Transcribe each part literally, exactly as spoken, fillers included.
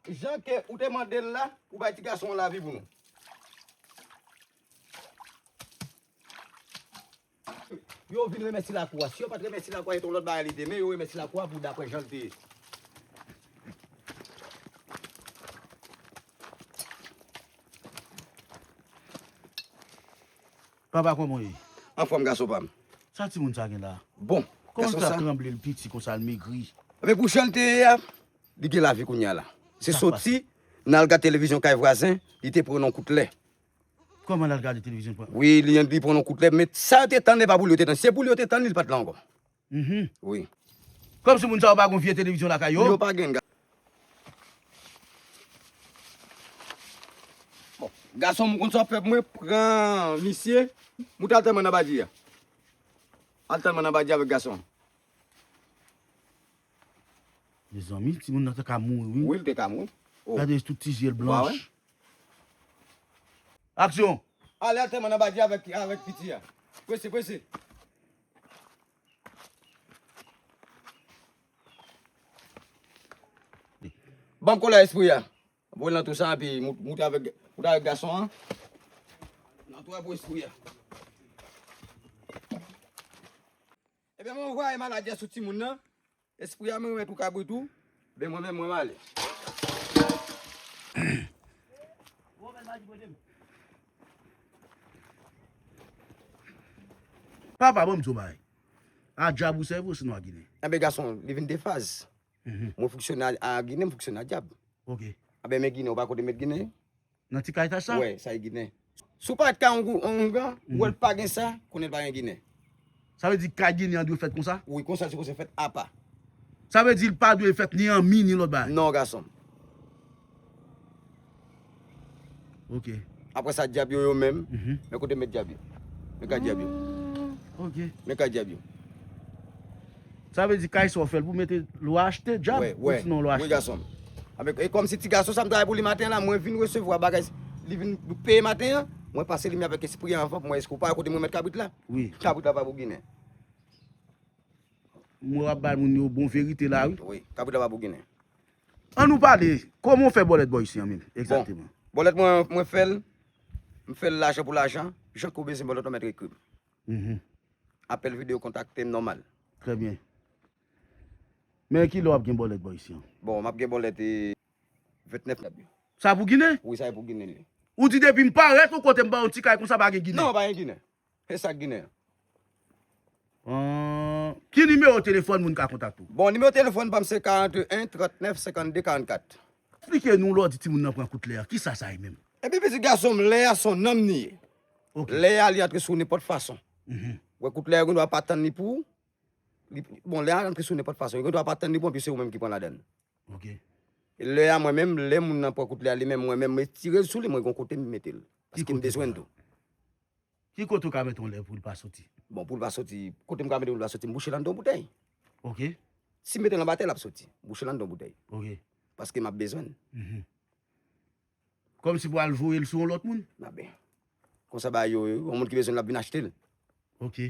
Jan ke ou te mande l la, pou bay ti gason an lavi pou nou. Yo vin remèsye lakou a. Si yo pa t remèsye lakou a, se yon lòt bagay li te, men yo remèsye lakou a pou daprè jan l te ye. Papa, kòman w ye? Anfòm, gason pa m. Sa timoun sa gen la? Bon, kòman l fè ap tranble, l piti konsa, l megri? Men pou jan l te ye a, li gen lavi kounye a la. Se soti, n al gad televizyon kay vwazen, li te pran yon kout lè. Kòman l al gade televizyon pran? Wi, li, li pran yon kout lè, men sa yo te tann, e pa pou li yo te tann. Se pou li yo te tann, li pa t la ankò. Mhm. Wi. Kòmsi moun sa yo pa gen vye televizyon lakay yo? Yo pa gen, ga-, bon, gason, m konn sa w ap fè pou mwen, pran misye, moute al tann mwen nan badi a. Al tann mwen nan badi avèk gason. Mezanmi, timoun nan te ka mouri, wi. Wi, li te ka mouri. Oh. Gade tout ti je l blanch. Aksyon! Ale, al tann mwen nan badi avèk, avèk piti a. Prese, prese. Ban m kolè espri a. Voye l nan tou sa, epi moute avèk, moute avèk gason an. Nan tou a pou espri a. Ebyen, mwen voye maladi a sou timoun nan. Espri a, mwen remèt ou kabrit ou. Ebyen, mwen menm, mwen m ale. Papa, ban m di w bagay. A dyab ou sèvi osinon a Ginen? Enben, gason, li vin de faz. Mhm. Mwen fonksyone a, a Ginen, m fonksyone a dyab. Ok. Enben, men Ginen, ou pa konn met Ginen? Nan ti kay etaj sa? Wè, sa e Ginen. Si w pa ret kay yon gou-, yon oungan, ou wè l pa gen sa, konnen l pa gen Ginen. Sa vle di kay Ginen an dwe fèt konsa? Wi, konsa li sipoze fèt apa. Sa vle di l pa dwe fèt ni an mi, ni lòt bagay? Non, gason m. Ok. Apre sa, dyab yo, yo menm, mhm, men kote m met dyab yo. Men kay dyab yo. Ah, ok. Men kay dyab yo. Sa vle di kay sa w fè l pou mete lwa achte dyab, wè, wè, osinon lwa achte? Wi, gason m. Avèk, e kòmsi ti gason sa m travay pou li maten an la, mwen vin resevwa bagay, li vin peye maten an, mwen pase li men avèk espri an anvan pou mwen, èske w pa wè kote mwen met kabrit la? Wi. Kabrit la pa pou Ginen. Mwen w ap bay moun yo bon verite la, wi. Wi, kabrit la pa pou Ginen. An nou pale, kòman w fè bòlèt bò isi an menm, egzakteman? Bon, bòlèt mwen, mwen fè l, m fè l lajan pou lajan, jan ke w bezwen bòlèt ou mèt ekri m. Mhm. Apèl videyo kontakte m nòmal. Trè byen. Men kilè w ap gen bòlèt bò isi an? Bon, m ap gen bòlèt, e, vennèf nèb yo. Sa pou Ginen? Wi, sa e pou Ginen li. Ou di depi m parèt yon kote m ba yon ti kay konsa pa gen Ginen? Non, pa gen Ginen. E sa k Ginen an. Ahn, ki nimewo telefòn moun ka kontakte w? Bon, nimewo telefòn pa m se karannteyen trannèf sennkanndde karannkat. Eksplike nou lè w di timoun nan pran kout lè a. Kisa sa ye menm? Epi pitit gason m, lè a se yon nanm li ye. Ok. Lè a li antre sou nenpòt fason. Mhm. Wè kout lè a gen dwa pa tann li pou ou. Li, bon, lè a antre sou nenpòt fason. Li gen dwa pa tann li pou ou, epi se ou menm ki pran ladann. Ok. E lè a mwen menm, lè moun nan pran kout lè a li menm, mwen menm m retire l sou li, mwen gen yon kote m mete l. Paske m bezwen l tou. Ki kote w ka mete yon lè pou l pa soti? Bon, pou l pa soti, kote m ka mete l pou l pa soti, m bouche l anndan yon boutèy. Ok. Si m mete l anba tè, l ap soti. M bouche l anndan yon boutèy. Ok. Paske m ap bezwen l. Mhm. Kòmsi pou al voye l sou yon lòt moun? N ap ben. Konsa bagay yo ye, yon moun ki bezwen l ap vin achte l. Ok.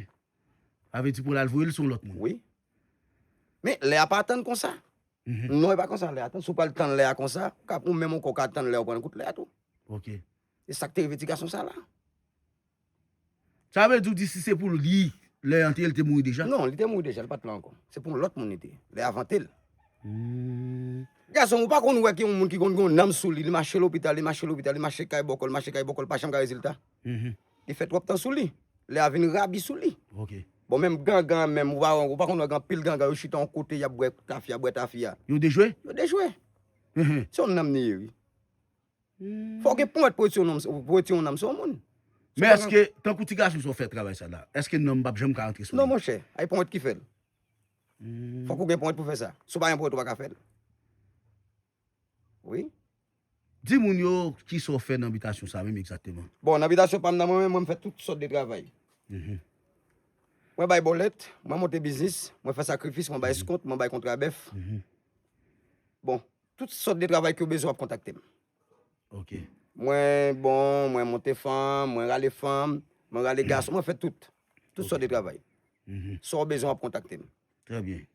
Sa vle di pou l al voye l sou yon lòt moun? Wi. Men lè a pa tann konsa. Mhm. Non, e pa konsa lè a tann. Si w pral tann lè a konsa, ou ka, ou menm ankò w ka tann lè a ou pran kout lè a tou. Ok. E sa k te rive ti gason sa la. Sa vle di w di si se pou li, lè an te ye, li te mouri deja? Non, li te mouri deja, li pa t la ankò. Se pou yon lòt moun li te ye. Lè a vante l. Hmm. Gason, ou pa konn wè ki yon moun ki konn gen yon nanm sou li, li mache lopital, li mache lopital, li mache kay bòkò, li mache kay bòkò, li pa janm ka rezilta. Mhm. Li fè twòp tan sou li. Lè a vin rabi sou li. Ok. Bon, menm gangan menm, ou pa, ou pa konn wè gen anpil gangan, yo chita yon kote, y ap bwè tafya, bwè tafya. Yo dejwe? Yo dejwe. Mhm. Se yon nanm li ye, wi. Hmm. Fò w gen ponyèt pou retire yon nanm, pou retire yon nanm sou yon moun. Men èske, tankou ti gason sa w fè travay sa la, èske nanm p ap janm ka rantre sou li? Non, monchè, ay ponyèt ki fè l. Hmm. Fòk ou gen ponyèt pou fè sa. Si w pa gen ponyèt, ou pa ka fè l. Wi. Di moun yo kisa w fè nan bitasyon sa menm egzakteman. Bon, nan bitasyon pa m nan, mwen menm, mwen m fè tout sòt de travay. Mhm. Mwen bay bòlèt, mwen monte biznis, mwen fè sakrifis, mwen bay eskont, mwen bay kontra bèf. Mhm. Bon, tout sòt de travay ke w bezwen, w ap kontakte m. Ok. Mwen, bon, mwen monte fanm, mwen rale fanm, mwen rale gason, mwen fè tout. Tout sòt de travay. Mhm. Sa w bezwen, w ap kontakte m. Trè byen.